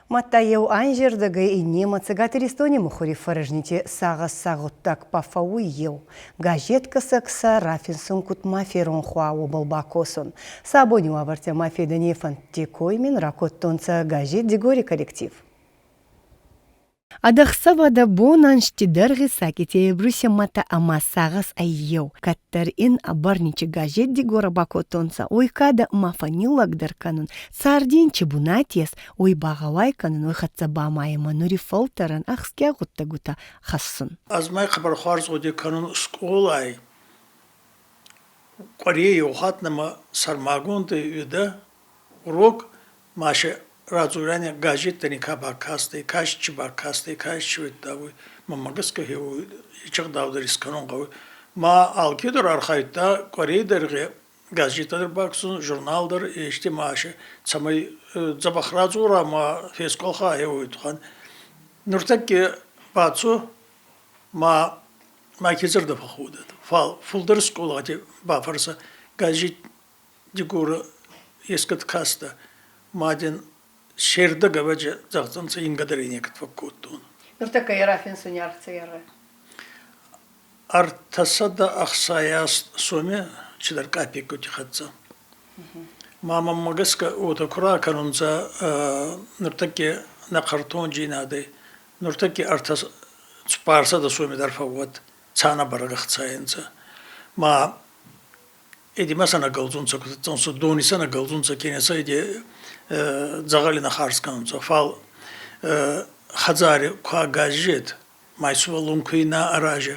Мадта еу анзердӕгӕй иннемӕ Цӕгат Иристони мухури фӕрӕзнити сагъӕссаг гъуддаг ба фӕууй еу: газеткӕсӕг сӕ рафинсун куд ма феронх уа, уобӕл бакосун. Сӕ абони уавӕртӕ ма федӕни фӕндти кой мин ракодтонцӕ газет «Дигори» коллектив. Ӕдӕхсӕвӕ бон ӕнзти дӕргъи Сакити Эльбруси мӕтӕ ӕма сагъӕс ӕй еу. Кӕддӕр ин ӕ бӕрнити газет Дигора бакодтонцӕ, уой кадӕ ма фӕнниллӕгдӕр кӕнун, царди ин ци бунат ес, уой багъӕуай кӕнун, уой хӕццӕ ба ма имӕ нури фӕлтӕрӕн ахсгиаг гъуддӕгутӕ хӕссун. Ӕз ма хъӕбӕр хуарз гъуди кӕнун скъолай къуӕрей еу хатт нӕмӕ сӕрмагондӕй уидӕ урок Маша радзурӕн газеттӕ ка бакастӕй, ка чи бакастӕй, ка чи уидта, уой мӕнмӕ гӕсгӕ ичъегъдау дӕр искӕнун гъӕуй. Ма алкедӕр архайдта къуӕрей дӕргъи газеттӕ дӕр бакӕсун, журнал дӕр, ести Маша, цӕмӕй дзӕбӕх радзора ма фескъуӕлха хеуой туххӕн. Нуртӕкки бацо ма маке зӕрдӕ фӕхходӕд. Фал фулдӕр скъолати бафӕрсӕ газет Дигора ескӕд кастӕ, ма дин се рдӕг ӕвӕджи зӕгъдзӕнцӕ ингӕ дӕр некӕд фӕккодтон. Нуртӕккӕ рафинсуни аргъ 368 соми чидӕр капеккути хӕццӕ. Ма мӕммӕ гӕсгӕ уотӕ ку ракӕнунцӕ нуртӕкки нӕхъӕртондзийнадӕй, нуртӕкки 304 соми дӕр фӕууӕд цанӕбӕрӕг ӕхцайӕнцӕ. Ма эди ма сӕ нӕ гӕлдзунцӕ, куд дони сӕ нӕ гӕлдзунцӕ, кенӕ сӕ эди дзӕгъӕли нӕ харз кӕнунцӕ. Фал хӕдзари ку газет, май сувӕллон ку нӕ араза,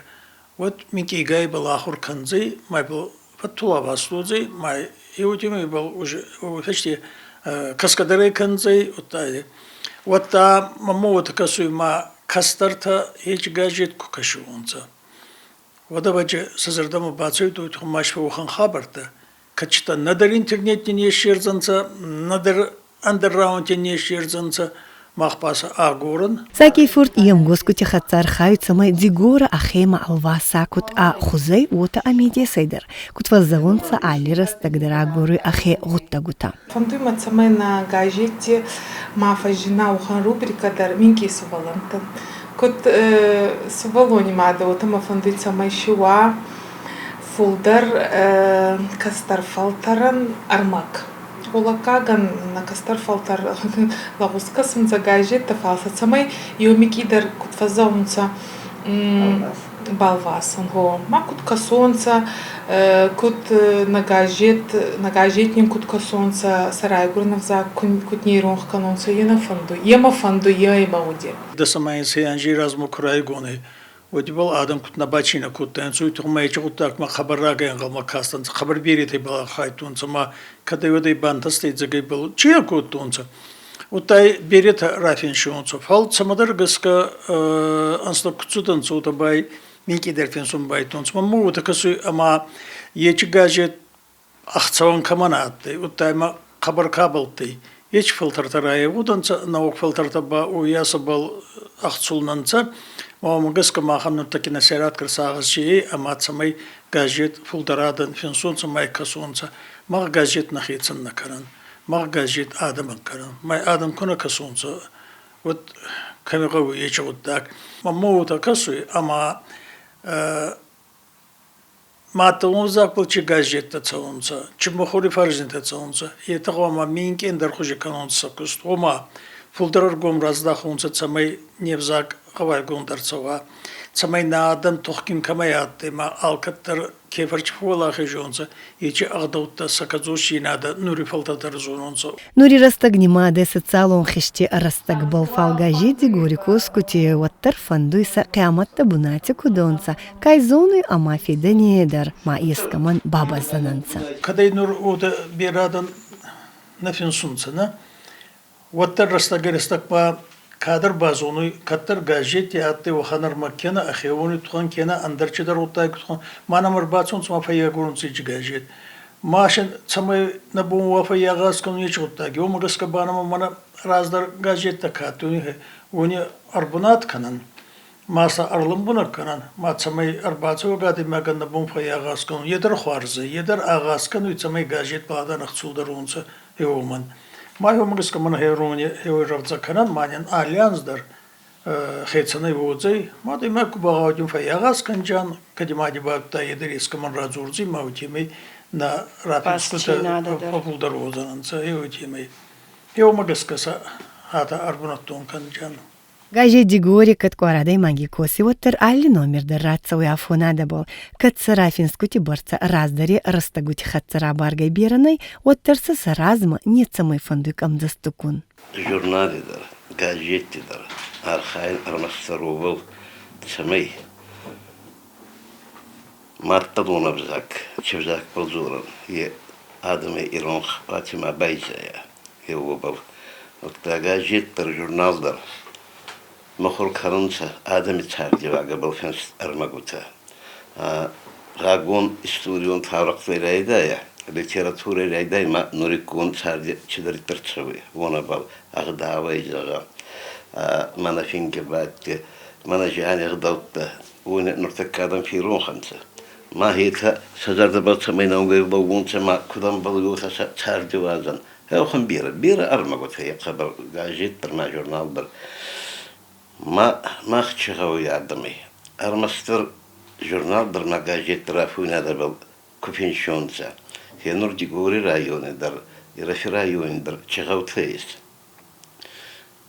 уӕд минкъийгай ибӕл ахур кӕндзӕй, ма ибӕл фӕттулаваст уодзӕй, ма еуетемӕ ибӕл уже фӕсте кӕсгӕ дӕр ӕй кӕндзӕй, удта уӕдта мӕмӕ уотӕ кӕсуй, ма кӕстӕртӕ ечи газет ку кӕсиуонцӕ, Уӕдӕвӕджы сӕ зӕрдӕмӕ бацӕуй ма уӕхӕн хабӕрттӕ, кӕдчитӕ нӕдӕр интернетти не ссердзӕнцӕ, нӕдӕр ӕндӕр рауӕнти не ссердзӕнцӕ, мах ба сӕ агорӕн. Сакий-фурт е мгосгути хӕццӕ архайуй, цӕмӕй Дигора ӕхемӕ ӕлваса куд ӕ хузӕй, уотӕ ӕ медесӕй дӕр. Куд фӕззӕгъунцӕ, алли рӕстӕг дӕр агоруй ӕхе гъуддӕгутӕ. Фӕндуй мӕ, цӕмӕй нӕ газетти ма фӕззина уӕхӕн рубрикӕ дӕр минкъий сувӕллӕнттӕн. Куд сувӕллони мадӕ, уотӕ мӕ фӕндуй, цӕмӕй си уа фулдӕр кӕстӕр фӕлтӕрӕн ӕрмӕг. Гъулӕггагӕн, нӕ кӕстӕр фӕлтӕр лӕгъуз кӕсунцӕ газеттӕ, фал сӕ цӕмӕй еумикъидӕр куд фӕззӕгъунцӕ, балвасӕн, гъо. Ма куд кӕсонцӕ, куд нӕ газет, нӕ газет нин куд кӕсонцӕ, сӕ райгурӕн ӕвзаг куд не иронх кӕнонцӕ, е нӕ фӕндуй. Е мӕ фӕндуй, е мӕ уди. Дӕсӕмӕ инсӕй анзи размӕ ку райгон ӕй, уӕд ибӕл адӕм куд нӕ бацийнӕ кодтайонцӕ, уой туххӕй ма ечи гъуддагмӕ хъӕбӕр рагӕй ӕнгъӕлмӕ кастӕнцӕ, хъӕбӕр беретӕ ибӕл архайдтонцӕ ма кӕдӕй-уӕдӕй бантӕстӕй дзӕгӕй ибӕл чи кодтонцӕ. Удта беретӕ рафинсиуонцӕ, фал цӕмӕдӕр гӕсгӕ ӕнзтӕ ку цудӕнцӕ, уотӕ ба минкъийдӕр финсун байдтонцӕ. Мӕнмӕ уотӕ кӕсуй, ӕма ечи газет ӕхцӕуӕн кӕмӕн адтӕй, удта имӕ хъӕбӕр ка бӕлдтӕй, ечи фӕлтӕртӕ райевгъудӕнцӕ, нӕуӕг фӕлтӕртӕ ба уоййасӕбӕл ӕхцул нӕ нцӕ. Уомӕ гӕсгӕ махӕн нуртӕкки нӕ сӕйраг сагъӕс ӕй, ӕма цӕмӕй газет фулдӕр адӕн финсонцӕ ма кӕсонцӕ. Мах газет нӕхецӕн нӕ кӕнӕн. Мах газет адӕмӕн кӕнӕн. Ма адӕм ку нӕ кӕсонцӕ, уӕд кӕми гъӕуй ечи гъуддаг. Мӕнмӕ уотӕ кӕсуй, ӕма маддӕлон ӕвзагбӕл чи газеттӕ цӕунцӕ, чи мухури фӕрӕзнитӕ цӕунцӕ, етӕ гъӕуама минкъий ӕндӕрхузи кӕнонцӕ сӕ куст. Гъома, фулдӕр ӕргом раздахунцӕ, цӕмӕй не взаг гъӕуайгонд ӕрцӕуа, цӕмӕй нӕ адӕм тухгин кӕмӕй адтӕй, ма алкӕддӕр ке фӕрчи фӕууӕлахез ечи ӕгъдӕуттӕ сӕ кӕдзосдзийнадӕ нури фӕлтӕртӕ зонунцӕ. Нури рӕстӕг нимадӕ социалон хизти рӕстӕгбӕл, фал газет Дигори косгути уӕддӕр фӕндуй сӕ хъиамӕттӕ бунати куд уонцӕ, кай зонуй ӕма федӕни дӕр ма ескӕмӕн бабӕздзӕнӕнцӕ. Кӕдӕй нур уотӕ берӕ адӕн нӕ финсунцӕ, нӕ? Уӕддӕр рӕстӕгӕй-рӕстӕг ба кадӕр базонуй, кӕддӕр газети адтӕй уӕхӕн ӕрмӕг кенӕ ӕхеуони туххӕн, кенӕ ӕндӕр чидӕр гъуддаги туххӕн. Ма нӕмӕ ӕрбацӕунцӕ ма фӕййагорунцӕ ечи газет. Ма син цӕмӕй нӕ бон уа фӕййагъаз кӕнун ечи гъуддаги, уомӕ гӕсгӕ ба нӕмӕ мӕнӕ раздӕр газеттӕ ка адтӕй, уони ӕрбунат кӕнӕн, ма сӕ ӕрлӕмбунӕг кӕнӕн, ма цӕмӕй ӕрбацӕуӕг адӕймагӕн нӕ бон фӕййагъаз кӕнун, е дӕр хуарз ӕй, е дӕр агъаз кӕнуй, цӕмӕй газет ба адӕн ӕхцулдӕр уонцӕ, е уомӕн. Ма еумӕ гӕсгӕ мӕн херони хеуой рӕвдзӕ кӕнӕн, ма нин алли анз дӕр хецӕнӕй уодзӕй. Ма имӕ ку багъӕудин фӕййагъаз кӕнджан, кӕд имӕ бадта е дӕр ескӕмӕн радзордзӕй, ма уотемӕй нӕ рафинсгутӕ фӕффулдӕр уодзӕнӕнцӕ, е уотемӕй. Еумӕ гӕсгӕ сӕ хатӕ ӕрбунӕттон кӕнджан. Газет Дигори кӕд къуар адӕймаги коси, уӕддӕр алли номер дӕр рацӕуй афонадӕбӕл. Кӕд сӕ рафинсгути бӕрцӕ раздӕри рӕстӕгути хӕццӕ рабаргӕй берӕ нӕй, уӕддӕр сӕ сӕ размӕ нецӕмӕй фӕндуй къӕмдзӕстугун. Журнали дӕр, газетти дӕр архайӕн ӕрмӕстдӕр уобӕл, цӕмӕй маддӕлон ӕвзаг, ce взагбӕл дзорӕн, е адӕмӕй иронх ма байзайа, е уобӕл. Удта газет дӕр, журнал дӕр мухур кӕнунцӕ адӕми цардиуагӕбӕл финст ӕрмӕгутӕ. Рагон историон таурӕхътӕй райдайа, литературӕй райдай ма нуриккон царди цидӕриддӕр цӕуй, уонӕбӕл ӕгъдауӕй зӕгъӕ, мӕнӕ фингӕбадти, мӕнӕ зиани ӕгъдӕуттӕ, уони нуртӕккӕ адӕм феронх ӕнцӕ. Ма етӕ сӕ зӕрдӕбӕл цӕмӕй нӕугӕй лӕуунцӕ ма куд ӕмбӕлуй, уотӕ сӕ царди уадзӕн. Еуӕхӕн берӕ, берӕ ӕрмӕгутӕ хъӕбӕр газет дӕр ма журнал дӕр. Ма мах чи гъӕуй адӕмӕй? Ӕрмӕстдӕр журнал дӕр ма газет дӕр афойнадӕбӕл ку финсонцӕ. Гъенур Дигори райони дӕр, Ирӕфи райони дӕр чи гъӕутӕ ес?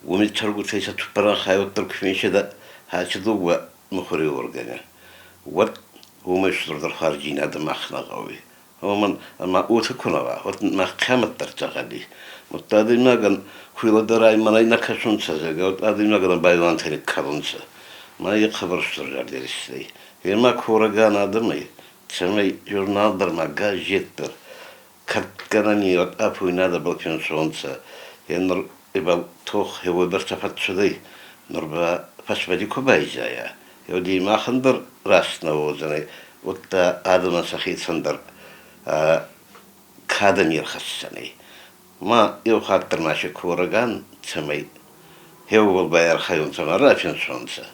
Уоми цӕргутӕй сӕ цуппӕрӕн хай уӕддӕр ку финсидӕ хӕци дууӕ мухури органи, уӕд уомӕй устурдӕр хуарздзийнадӕ мах нӕ гъӕуй. Уомӕн ӕма уотӕ ку нӕ уа, уӕд мах хъиамӕт дӕр дзӕгъӕли. Удта адӕймагӕн хуйладӕрӕй мӕнӕй нӕ кӕсунцӕ, зӕгъгӕ, уӕд адӕймагӕн байуантӕ никкӕлунцӕ. Ма е хъӕбӕр устур зӕрдеристӕй. Ема корӕган адӕмӕй, цӕмӕй журнал дӕр ма газет дӕр кӕд гӕнӕн уӕд афойнадӕбӕл финсонцӕ. Е нур ибӕл тох еуӕйбӕрцӕ фӕццудӕй, нур ба фӕсвӕди ку байзайа, еу ди махӕн дӕр раст нӕ уодзӕнӕй, удта адӕмӕн сӕхецӕн дӕр кадӕ не рхӕсдзӕнӕй. Ма еу хатт дӕр ма си корӕган, цӕмӕй еугур байархайунцӕ ма рафинсонцӕ.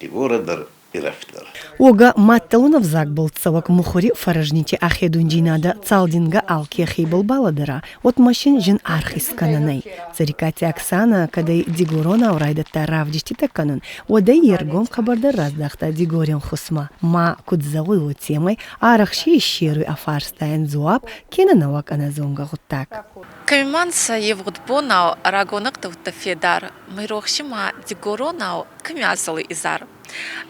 Дигорӕ дӕр ирӕфтдӕр. Уогӕ маддӕлон ӕвзагбӕл цӕуӕг мухури фӕрӕзнити ахедундзийнадӕ цалдинга алке хебӕл балӕдӕра, уӕд ма син зин аргъ искӕнӕн ӕй. Цӕрикъати Оксанӕ кӕд ӕй дигоронау райдӕдта равдиститӕ кӕнун, уӕд ӕй е ргом хъӕбӕрдӕр раздахта дигорон хусмӕ. Ма, куд зӕгъуй, уотемӕй арӕх си иссеруй ӕ фарстайӕн дзуапп кенӕ нӕуӕг ӕнӕзонгӕ гъуддаг. Кӕми ма нцӕ евгъуд бонау рагон ӕгъдӕуттӕ федар, Мӕйрохси ма дигоронау кӕми азӕлуй изӕр.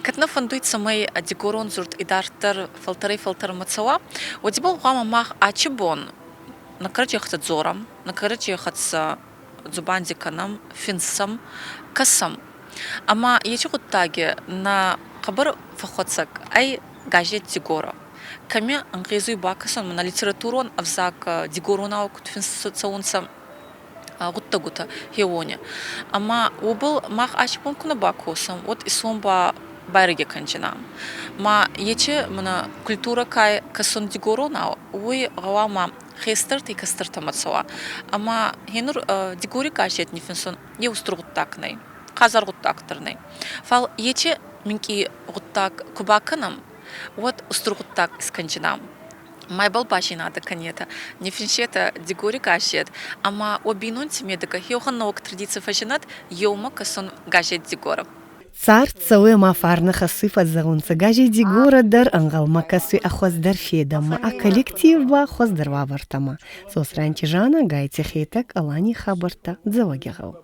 Кӕд нӕ фӕндуй, цӕмӕй дигорон дзурд идарддӕр фӕлтӕрӕй-фӕлтӕрмӕ цӕуа, уӕд ибӕл гъӕуама мах ачи бон нӕ кӕрӕдзей хӕццӕ дзорӕм, нӕ кӕрӕдзей хӕццӕ дзубанди кӕнӕм, финсӕм, кӕсӕм. Ӕма еци гъуддаги нӕ хъӕбӕр фӕххуӕцӕг ӕй газет «Дигора». Кӕми ӕнгъезуй бакӕсун, мӕнӕ литературон ӕвзаг дигоронау куд финст цӕунцӕ, гъуддӕгутӕ хеуони. Ӕма уобӕл мах аци бон ку нӕ бакосӕм, уӕд исон ба байрӕги кӕнджинан. Ма ечи мӕнӕ культурӕ ка кӕсун дигоронау, уой гъӕуама хестӕртӕй кӕстӕртӕмӕ цӕуа. Ӕма гьенур Дигори газет ниффинсун е устур гъуддаг нӕй, хъазар гъуддаг дӕр нӕй. Фал ечи минкъий гъуддаг ку бакӕнӕм, уӕд устур гъуддаг искӕнджинан. Майбӕл базийнадӕ кӕнетӕ, ниффинсетӕ Дигори газет ӕма уӕ бийнонти медӕгӕ еугъӕн нӕуӕг традици фӕззинӕд еумӕ кӕсун газет Дигора. Цард цӕуй ӕма фарнӕ хӕссуй фӕззӕгъунцӕ газет Дигора дӕр ӕнгъӕлмӕ кӕсуй ӕ хуӕздӕр федӕнмӕ, ӕ коллектив ба хуӕздӕр уавӕртӕмӕ. Сосранти Жанна, Гайти Хетӕг, Аланий хабӕрттӕ, Дзӕуӕгигъӕу.